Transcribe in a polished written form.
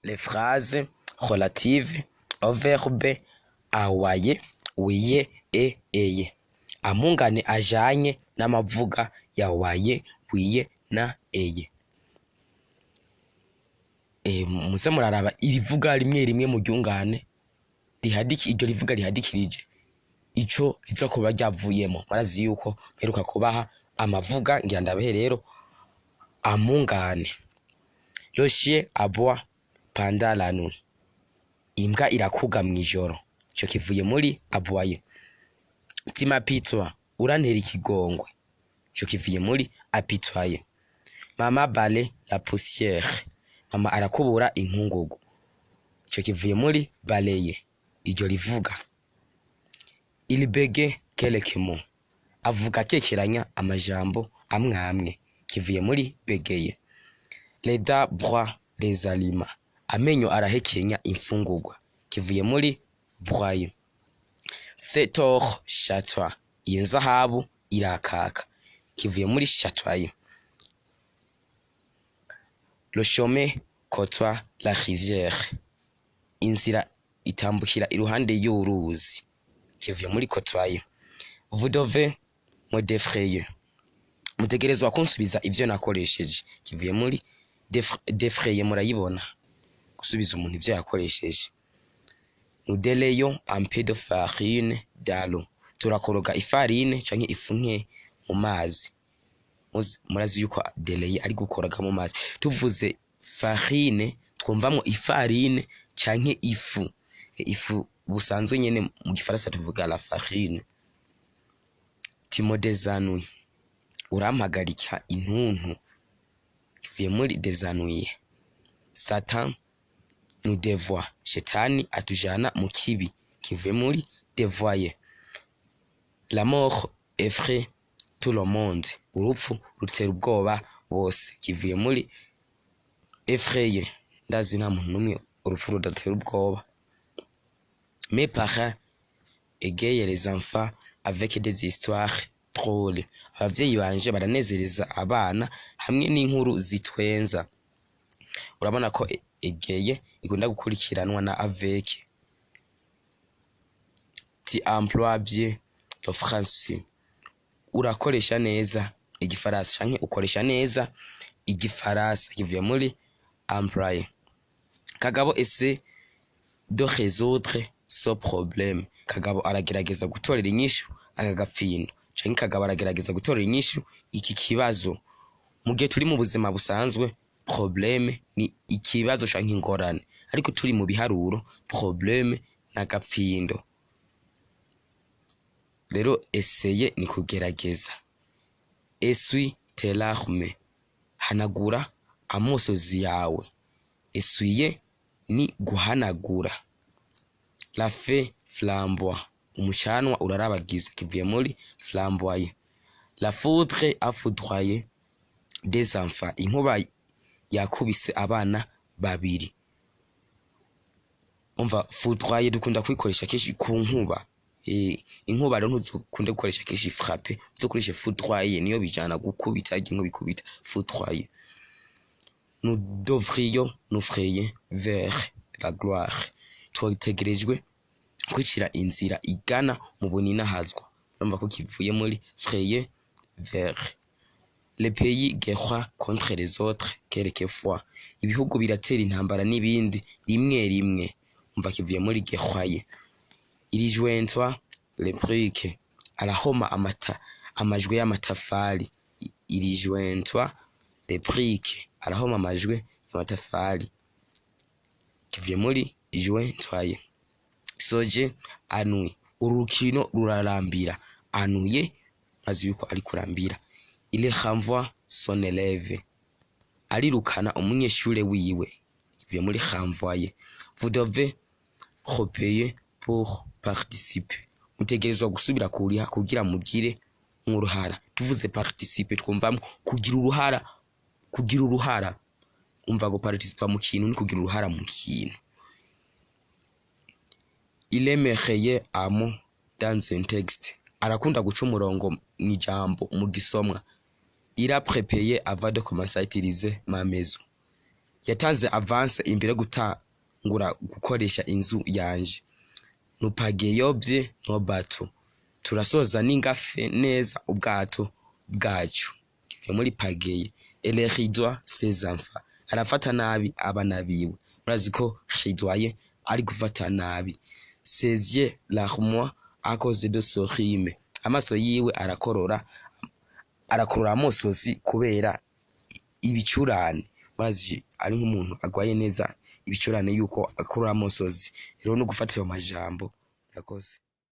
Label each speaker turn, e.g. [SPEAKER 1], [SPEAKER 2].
[SPEAKER 1] Les phrases relatives au verbe aboyer, ouiller et ayer. Amungane ajanye n'amavuga ya oyer, ouiller na ayer. Muze muraraba irivuga rimwe rimwe mu ryungane rihadiki, iryo rivuga rihadikirije ico riza kuba ryavuyemo. Murazi yuko mperuka kubaha amavuga, ngira ndabehe rero amungane. Le chien aboie pendant la nuit. Imbwa irakuga mw'ijoro. Ico kivuye muri aboyer. Tu m'apitoies, urantera ikigongwe. Ico kivuye muri apitoyer. Maman balaie la poussière. Mama arakubura inkungugu. Ico kivuye muri balayer. Iryo rivuga. Il bégaie quelques mots. Avuga akekeranya amajambo amwe amwe. Kivuye muri bégayer. Les dents broient les aliments. Amenyo arahekenya imfungurwa. Kivuye muri broyer. Cet or chatoie. Iyi nzahabu irakaka. Kivuye muri chatoyer. Le chemin côtoie la rivière. Inzira itambukira iruhande y'uruzi. Kivuye muri côtoyer. Vous devez me défrayer. Mutegerezwa kunsubiza ivyo nakoresheje. Kivuye muri défrayer, murayibona. Gusubiza umuntu ivyo yakoresheje. Nous délayons un peu de farine dans l'eau. Turakoroga ifarine canke ifu nke mu mazi. Murazi yuko délayer ari gukoroga mu mazi. Tuvuze farine twumvamwo ifarine canke ifu. Ifu busanzwe nyene mu gifaransa tuvuga la farine. Tu me désennuies. Urampagarika intuntu. Kivuye muri désennuyer. Satan nous dévoie. Shetani atujana mu kibi. Kivuye muri dévoyer. La mort effraie tout le monde. Urupfu rutera ubwoba bose. Kivuye muri effrayer. Ndazi nta muntu n'umwe urupfu rudatera ubwoba. Mes parents égayent les enfants avec des histoires drôles. Abavyeyi banje baranezereza abana hamwe n'inkuru zitwenza. Urabona ko égayer ikunda gukurikiranwa na avec. Tu emploies bien le français. Urakoresha neza igifaransa canke ukoresha neza igifaransa. Kivuye muri employer. Kagabo essaie de résoudre ce problème. Kagabo aragerageza gutorera inyishu aka gapfindo, canke Kagabo aragerageza gutorera inyishu iki kibazo. Mu gihe turi mu buzima busanzwe, problème ni ikibazo canke ingorane, ariko turi mu biharuro, problème n'agapfindo. Rero essayer ni kugerageza. Essuie tes larmes. Hanagura amosozi yawe. Essuyer ni guhanagura. Le feu flamboie. Umucanwa urarabagiza. Kivuye muri flamboyer. La foudre a foudroyé des enfants. Inkuba yakubise abana babiri. Umva, foudroyer dukunda kuyikoresha kenshi ku nkuba. Inkuba rero ntuzukunde gukoresha kenshi frapper, uzokoreshe foudroyer, niyo bijana gukubita, inkuba ikubita, foudroyer. Nous devrions nous frayer vers la gloire. Twategerejwe kwicira inzira igana mu buninahazwa. Urumva ko kivuye muri frayer vers. Les pays guerroient contre les autres quelquefois. Ibihugu biratera intambara n'ibindi rimwe rimwe. Umva, kivuye muri guerroyer. Il jointoie les briques. Arahoma amata amajwi y'amatafari. Il jointoie les briques. Arahoma amajwi y'amatafari. Kivuye muri jointoyer. Ce jeu ennuie. Urukino rurarambira. Ennuyer, azi yuko ari kurambira. Il renvoie son élève. Arirukana umunyeshure wiwe. Kivuye muri renvoyer. Vous devez repayer pour participer. Mutegerezwa gusubira kuriha kugira mugire nk'uruhara. Tuvuze participer twumvamwo kugira uruhara, kugira uruhara. Umva, ngo participer mu kintu ni kugira uruhara mu kintu. Il aime rayer un mot dans un texte. Arakunda guca umurongo mw'ijambo mu gisomwa. Il a prépayé avant de commencer à utiliser ma maison. Yatanze avance imbere yo gutangura gukoresha inzu yanje. Nous pagayons bien nos bateaux. Turasoza n'ingafe neza ubwato bwacu. Kivuye muri pagayer. Elle rudoie ses enfants. Arafata nabi abana biwe. Murazi ko rudoyer ari gufata nabi. Ses yeux larmoient à cause de ce rhume. Amaso yiwe arakorora, arakorora amosozi kubera ibicurane. Murazi ari nk'umuntu agwaye neza ibicurane yuko akorora amosozi. Rero no gufata ayo majambo. Murakoze.